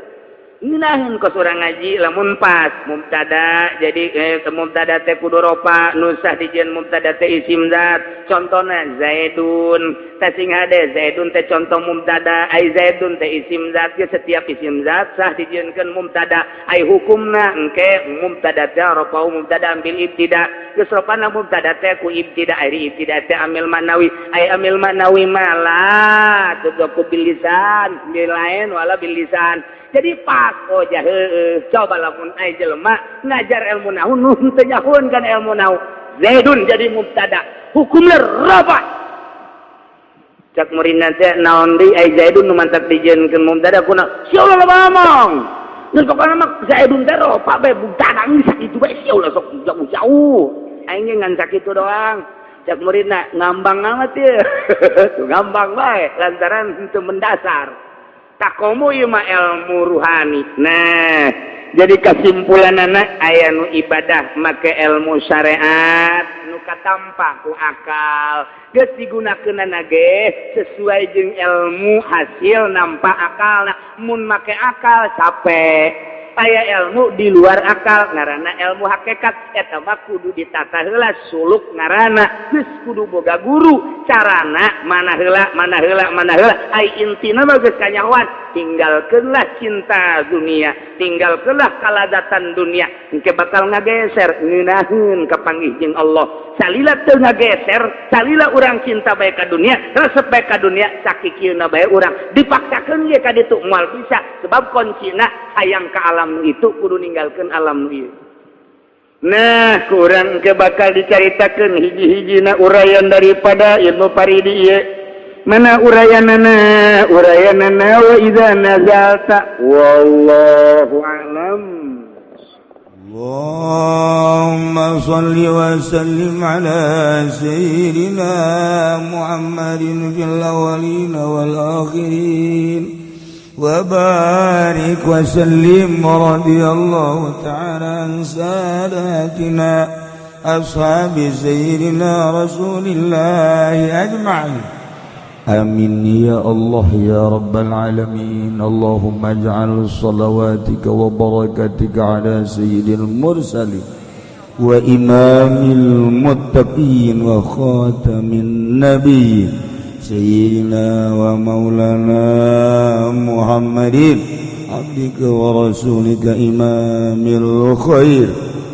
Ngeunaheun kos urang ngaji lamun pas mubtada jadi mubtada teh kudu rofa nu sah dijieun mubtada teh isim zat contona zaidun teh sing hade zaidun teh contoh mubtada ai zaidun teh isim zat ge setiap isim zat sah dijieunkeun mubtada ai hukumna engke mubtada teh rofa mubtada bil ibtida geus rofana mubtada teh ku ibtida ai ibtida teh amil ma'nawi ai amil ma'nawi mah la ku bil lisan bil lain wala bil lisan. Jadi pas oh jahe coba lamun ai jelema ngajar ilmu nahwu nu teu nyahoeun kan ilmu nahwu zaidun jadi mubtada hukumna rafa cak muridna teh naon deui ai zaidun nu mantak dijieunkeun mubtada kuna sia ulah loba ngomong geus pokona mah zaidun teh rafa bae mubtada geus sakitu bae sia ulah sok jauh-jauh aing ge ngan sakitu doang cak muridna ngambang amat ye ngambang bae lantaran henteu mendasar takomu ieu mah ilmu ruhani. Nah, jadi kesimpulanana aya nu ibadah make ilmu syariat nu katampa ku akal geus digunakeunana ge sesuai jeung ilmu hasil nampa akalna. Mun make akal capek. Aya ilmu di luar akal ngaranna ilmu hakikat eta mah kudu ditata heula suluk ngaranna geus kudu boga guru carana mana heula mana heula mana heula ai intina mah geus kanyahoan tinggalkeunlah cinta dunia tinggalkeunlah kalazatan dunia engke bakal ngageser ngeunaheun kapanggih jeung Allah salila teu ngageser salila urang cinta bae ka dunia resep bae ka dunia sakikieuna bae urang dipaksakeun ge ka ditu moal bisa sebab kuncina hayang ka alam itu kudu ninggalkeun alam nu ieu. Nah, kurang ke bakal dicaritakeun hiji-hijina uraian daripada ilmu paridi ieu. Mana uraianana? Uraianana wa idza nazalta wallahu a'lam. Allahumma shalli wa sallim ala sayyidina Muhammadin fil awwalin wal akhirin. وبارك وسلم رضي الله تعالى عن ساداتنا أصحاب سيدنا رسول الله أجمعين آمين يا الله يا رب العالمين. اللهم اجعل صلواتك وبركاتك على سيد المرسلين وإمام المتقين وخاتم النبيين سيدنا ومولانا محمد عبدك ورسولك إمام الخير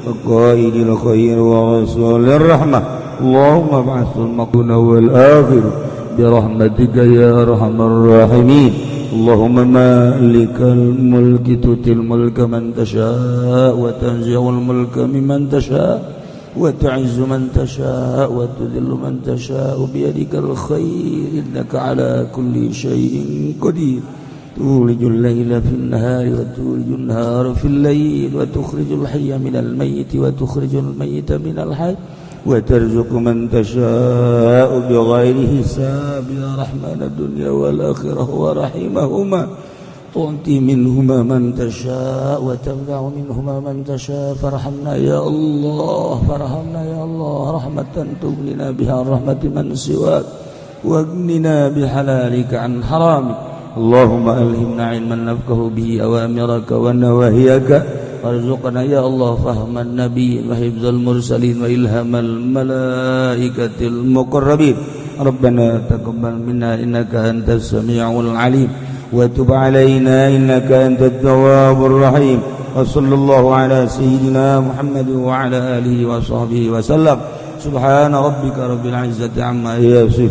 وقائد الخير ورسول الرحمة. اللهم ابعث المقون والآخر برحمتك يا أرحم الراحمين. اللهم مالك الملك تؤتي الملك من تشاء وتنزع الملك ممن تشاء وتعز من تشاء وتذل من تشاء بيدك الخير إنك على كل شيء قدير. تولج الليل في النهار وتولج النهار في الليل وتخرج الحي من الميت وتخرج الميت من الحي وترزق من تشاء بغير حساب. يا رحمن الدنيا والآخرة ورحمهما تعطي منهما من تشاء وتمنع منهما من تشاء. فارحمنا يا الله فارحمنا يا الله رحمة تغنينا بها عن رحمة من سواك واغننا بحلالك عن حرامك. اللهم ألهمنا علما نفقه به أوامرك ونواهيك وارزقنا يا الله فهم النبي وحفظ المرسلين وإلهام الملائكة المقربين. ربنا تقبل منا إنك أنت السميع العليم وتب علينا إنك أنت التواب الرحيم. وصلى الله على سيدنا محمد وعلى آله وصحبه وسلم. Subhana rabbika rabbil izzati amma yasifun.